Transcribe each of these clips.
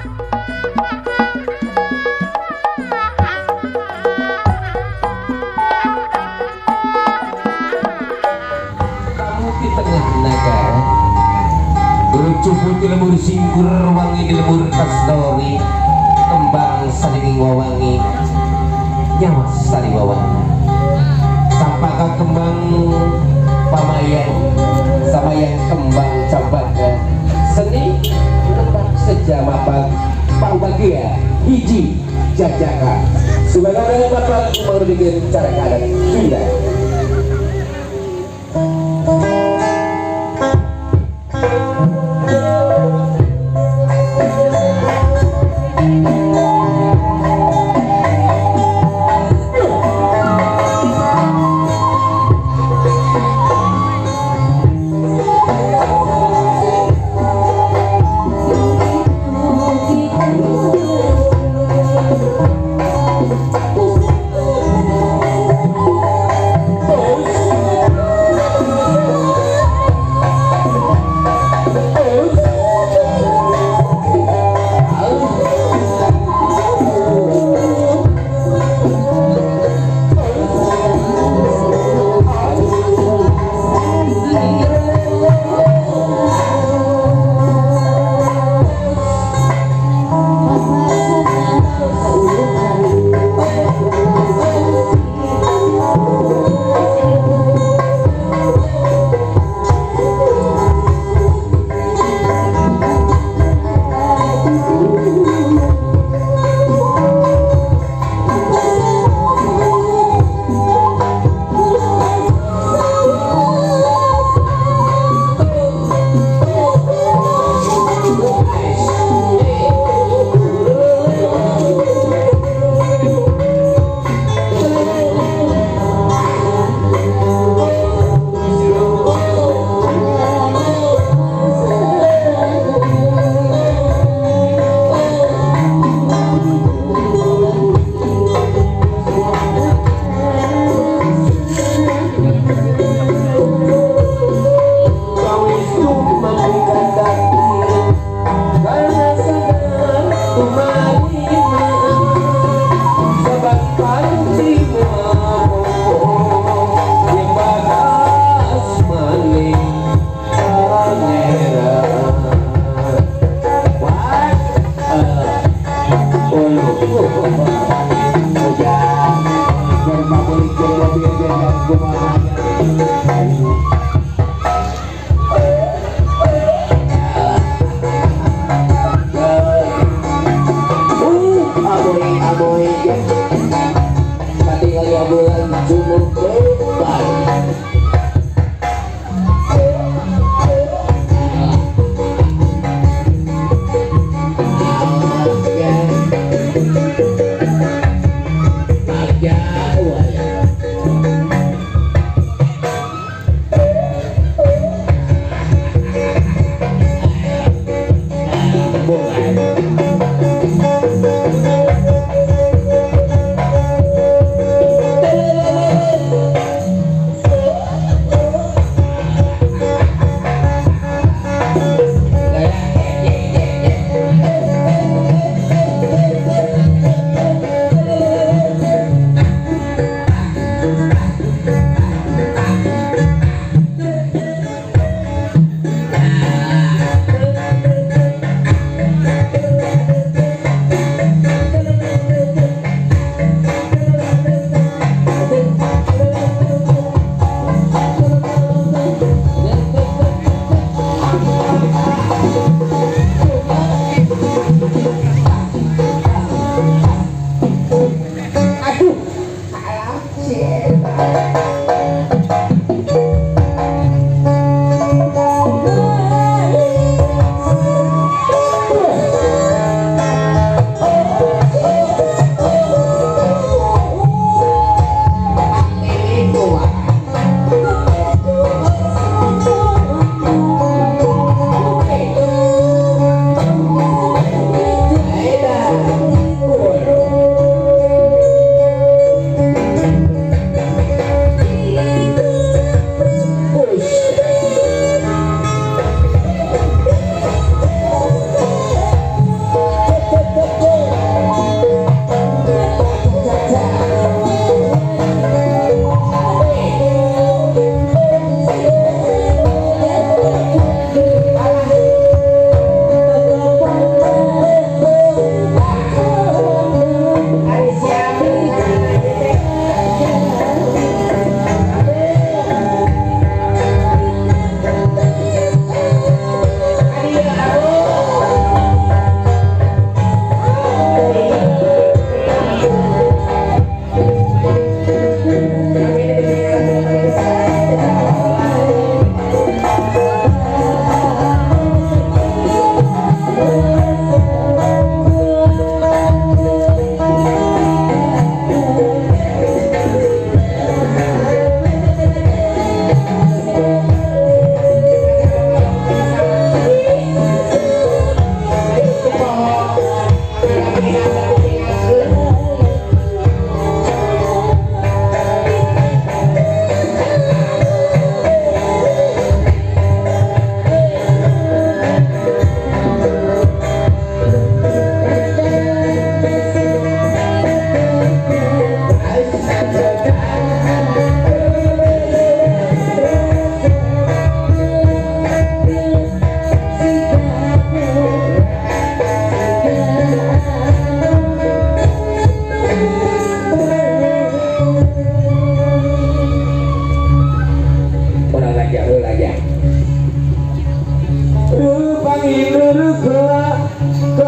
Kamu di tengah negara Cupu di lemur singkur wangi di lemur kasdori kembang saling wawangi nyawa sari wawangi sampaka kembang pamayang samayang kembang campaka seni lembak sejama pangbagia hiji jajaka sebagai bapak umar bikin cara keadaan Sunda. Thank you.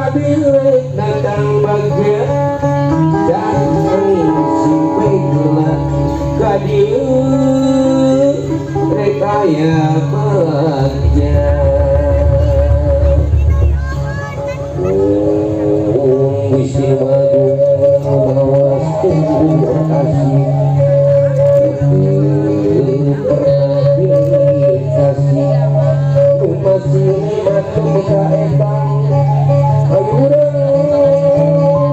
Kadieu datang bagja dan sing baiklah kadieu rek aya bagja. Om Gusti Agung mawas tunggu kasih pernah dikasih masih mati ka etang ayurang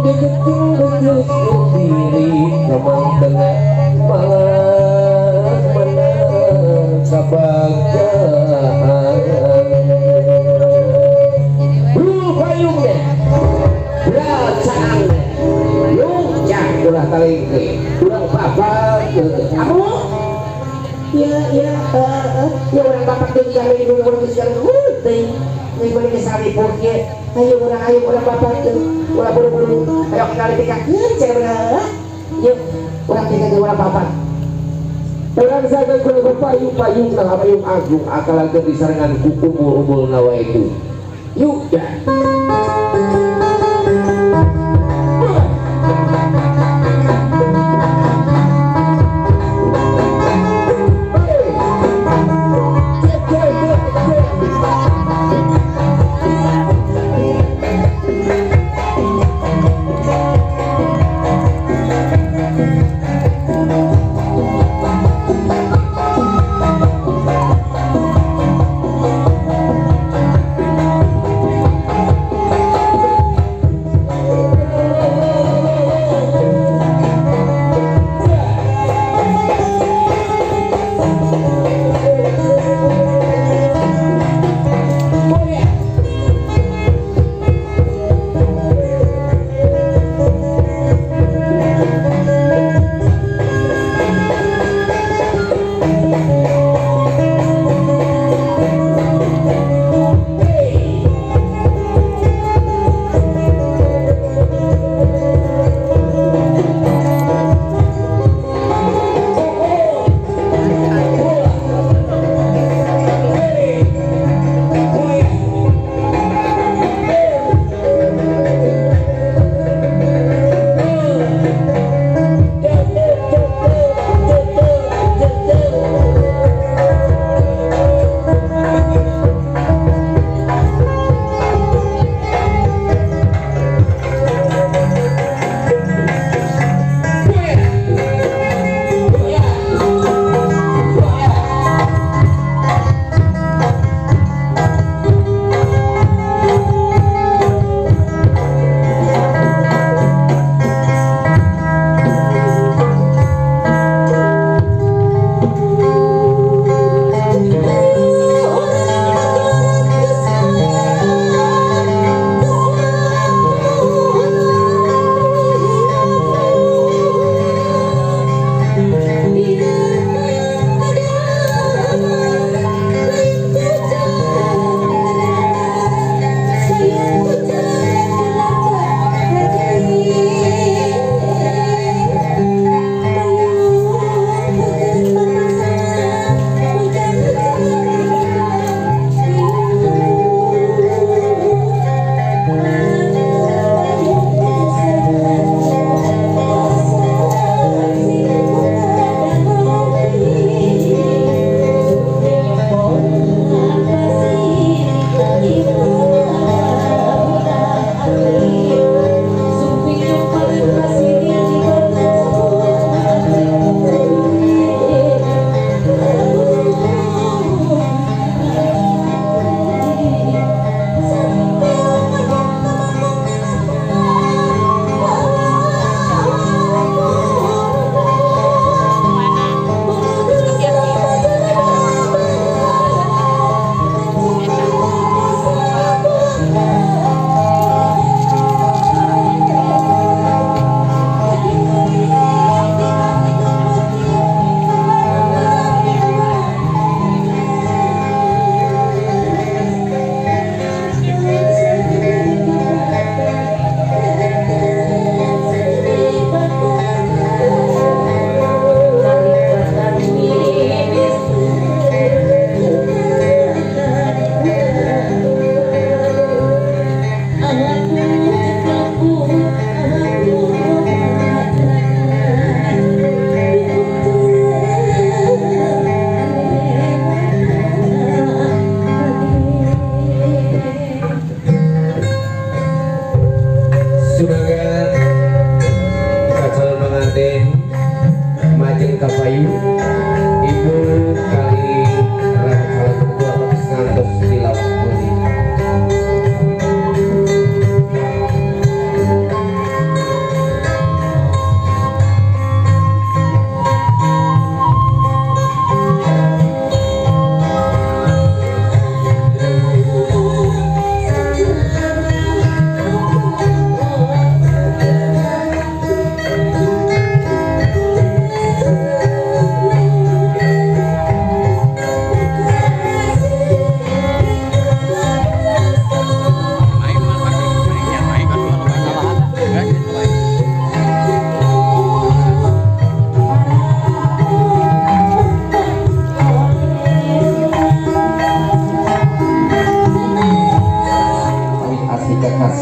deketin deketin diri kemang tengah malah menang kebahagiaan. Payungnya belacangannya yuk ulah talengke ulah bapak kamu ya ya ya orang bapak tuh kali ini orang sekali penting ini boleh kesalipur ya ayo orang bapak tuh ulah buru-buru ayo kali pikakeun cenah yuk orang pikakeun orang bapak orang saga kula payung-payung nah payung agung akal agar disarengan ku umul-umul nawa itu yuk ya.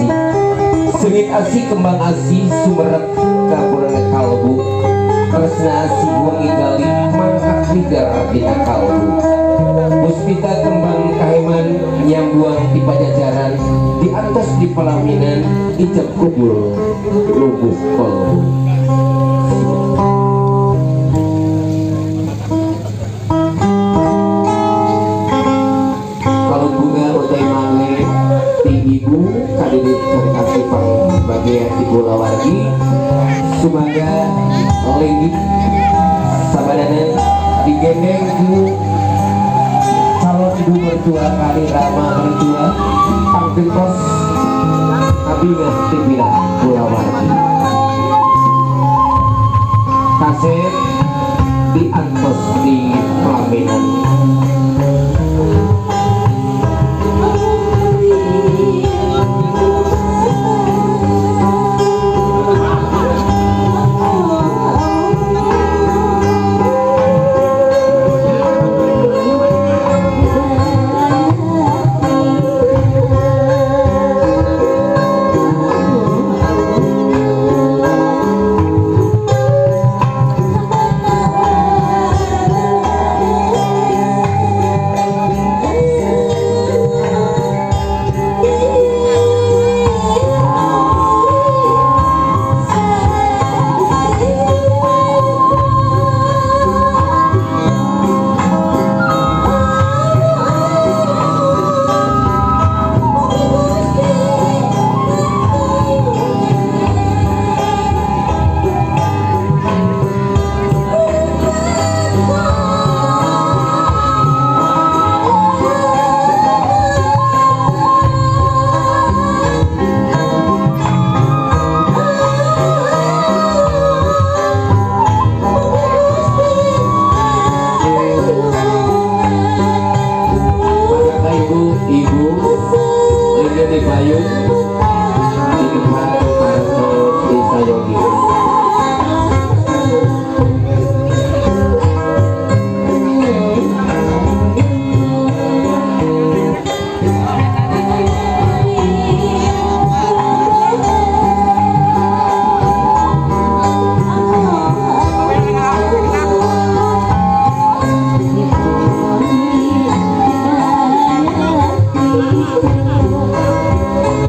asih. Seungit asih kembang asih sumerep kaburana kalbu. Tresna asih wangi gali mangkak ligar dina kalbu. Puspita kembang kaheman nyambuang di pajajaran di atas di pelaminan ijab kubul rubuh kolbu. Kalau bunga utai mangle ti ibu kadidit kasih pang bagian ti kulawargi sumaga lenggih sabadana digendeng ku calon ibu mertua kali rama mertua panggentos kabingah ti pihak kulawargi. Kasep.